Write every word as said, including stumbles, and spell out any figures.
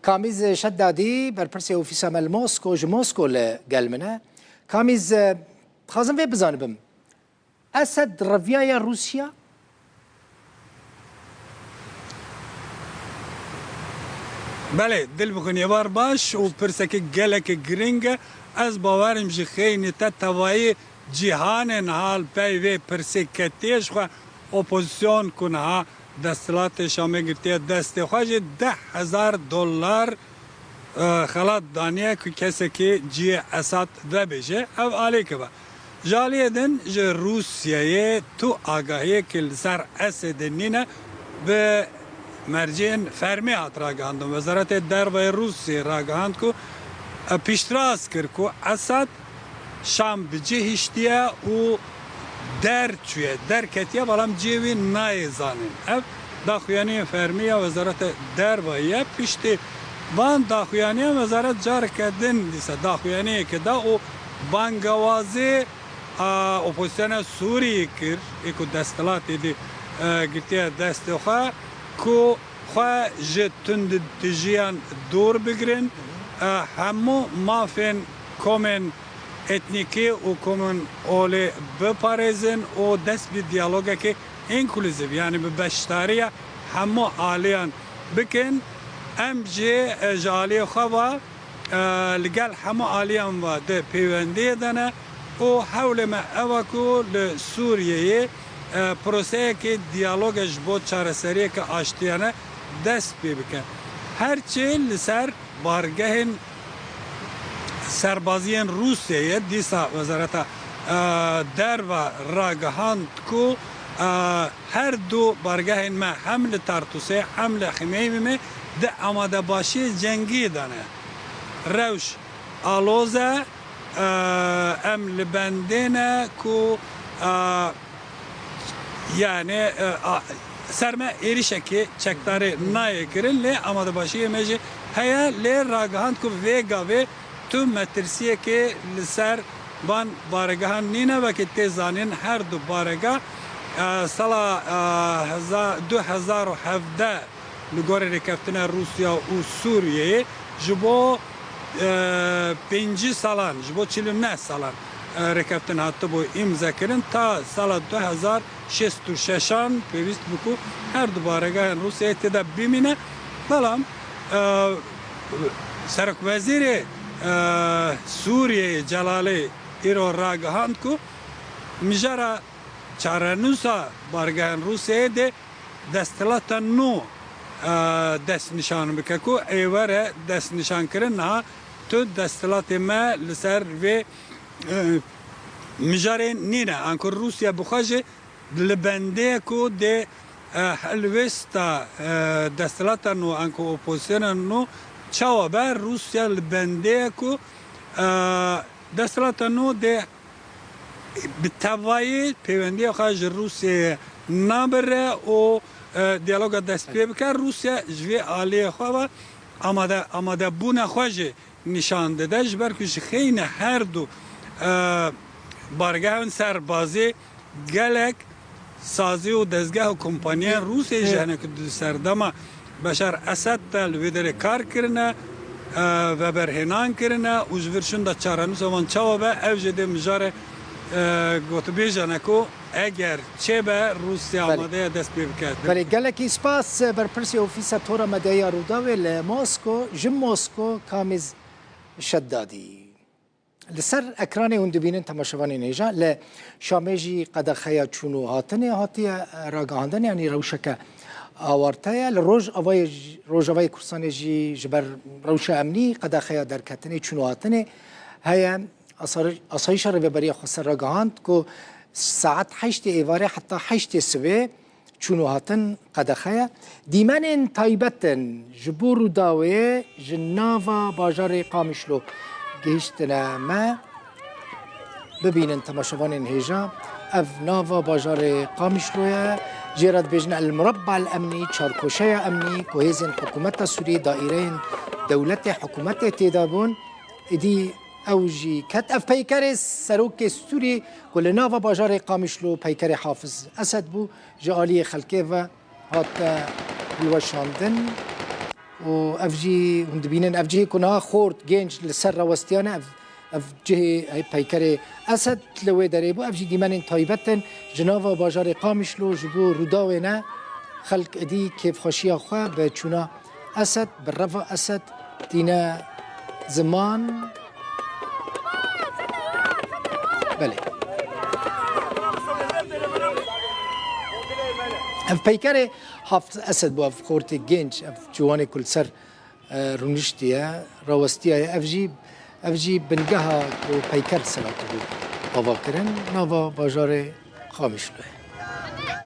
Kamîz Şeddadî, berpirsê ofîsa me li Mosko, ji Mosko li gel min e. Kamîz, e, dixwazim vê bizanibim. Esed reviyaye Rûsya? Belê, Dilbixwîn, êvar baş û pirsekî gelekî girîng e. Ez bawerim ji xeynî te tevayî cîhanê niha li pey vê pirsê ketiye, ji xwe opozîsyon ku niha desthilatê Şamê girtiye destê xwe jî deh hezar dolar, e, xelat daniye ku kesekî cihê Esad vebêje, ev alî keve. Ji aliyê din ji Rûsyayê tu agahiyekê li ser Esedê nîne, bi mercên fermî hat ragihandin. Wezaretê Derve yê Rûsyayê ragihand ku, e, piştrast kir ku Esad Şam bi cih hiştiye û derçûye, derketiye, belam cihê wî nayê zanîn. Ev daxuyaniyên fermî ya Wezareta Derve ye. Piştî van daxuyaniyan wezaret careke din dîsa daxuyaniyeke da û bangewazê, a, opozisyona Sûriyê kir, ê ku desthilatê dî, e, girtiye destê xwe, ku xwe ji tunditijiyan dûr bigirin, e, hemû mafên komên etnîkî û komên olê biparêzin û dest bi diyalogekê înkluzîv, yanî bi beşdariya hemû aliyan bikin. Em jî, e, ji aliyê xwe ve, e, li gel hemû aliyan ve di pêwendiyê de ne û hewlê me ew e ku li Sûriyeyê, e, proseyekê diyaloge ji bo çareseriyeke aştiyane dest pê bike. Her çi li ser bargehên serbaziyên Rûsyayê, dîsa Wezareta, e, Derve ragihand ku, e, her du bargehên me hem li Tartûsê hem li Ximeyimê di amadebaşiyê cengî de ne. Rewş aloz e, e, em li bendê ne ku, e, yanî, e, a, ser me êrişekê çekdarê nayê kirin, lê amadebaşiyê me jî heye, lê ragihand ku vê gavê tu metirsiyekê li ser van baregehan nîne, wekî tê zanîn her du baregeh, e, sala, e, heza-, du hezar û hevdeh li gorî rêkeftina Rûsya û Sûriyeyê ji bo, e, pêncî salan, ji bo çil û neh salan, e, rêkeftin hatibû îmzekirin, ta sala du hezar şêst û şeşan pêwîst bû ku her du baregehên Rûsyayê tê de bimîne. Belam, e, serokwezîrê, e, Sûriyeyê Celalê îro ragihand ku mijara çarenûsa baregehên Rûsyayê dê desthilata nû, e, destnîşan bike ku êware destnîşankirin niha tu desthilatê me li ser vê, e, mijarê nîne. Anku Rûsya bi xwe jî li bendê ye ku dê, e, helwêsta, e, desthilata nû, anku opozisyona nû çawa be, Rûsya li bendê ye ku, e, desthilata nû dê bi tevayî pêwendiya xwe ji Rûsyayê nabire û, e, diyaloga dest pê bike. Rûsya ji vê aliyê xwe ve amade, amadebûna xwe jî nîşan dide, ji ber ku ji xeynî her du, e, bargehên serbazî gelek sazî û dezgeh û kompaniyên Rûsê jî hene ku di serdema Beşar Esed de li wê derê kar kirine, e, veberhênan kirine û ji vir şûnda çarenûsa wan çawa be, ew jî dê mijarê, e, gotibêjan e ku eger çêbe, Rûsya Belê. amade ye dest pê bike. Belê, gelekî spas, berpirsê Ofîsa Tora Medyaya Rûdawê li Mosko, ji Mosko, Kamîz Şeddadî. Li ser ekranê hûn dibînin temaşevanên hêja, li Şamê jî qedexeya çûn û hatinê hatiye ragihandin, yanî rewşeke awarte ye. Li Rojavayê, Rojavayê Kurdistanê jî ji ber rewşa emnî qedexeya derketinê, çûn û hatinê heye. Asar-, Asayîşa Rêveberiya Xweser ragihand ku saet heştê êvarê heta heştê sibê çûn û hatin qedexe ye. Dîmenên taybet in ji bo Rûdawê ji nava bajarê Qamişlo gihîştine me. Bibînin temaşevanên hêja. Ev nava bajarê Qamişlo ye. Jê re dibêjin El Murabba El Emnî, çarkoşeya emnî, ku hêzên hikûmeta Sûriyê, daîreyên dewletê, hikûmetê tê de bûn. Êdî ew jî ket. Ev peykerê serokê Sûrî ku li nava bajarê Qamişlo peykerê Hafiz Esed bû, ji aliyê xelkê ve hate hilweşandin. û ev jî hûn dibînin, ev cihê ku niha xort, genç li ser rawestiyane, ev, ev cihê, ey, peykerê Esed li wê derê bû. Ev jî dîmenên taybet in ji nava bajarê Qamişlo ji bo Rûdawê ne. Xelk êdî kêfxweşiya xwe bi çûna Esed, bi reva Esed tîne ziman. Belê. Ev peykerê Hafiz Esed bû, ev xortê genç, ev ciwanê ku li ser, e, rûniştiye, rawestiyaye. Ev jî, ev jî bingeha ku peyker li ser hatibû avakirin, nava bajarê Qamişloyê.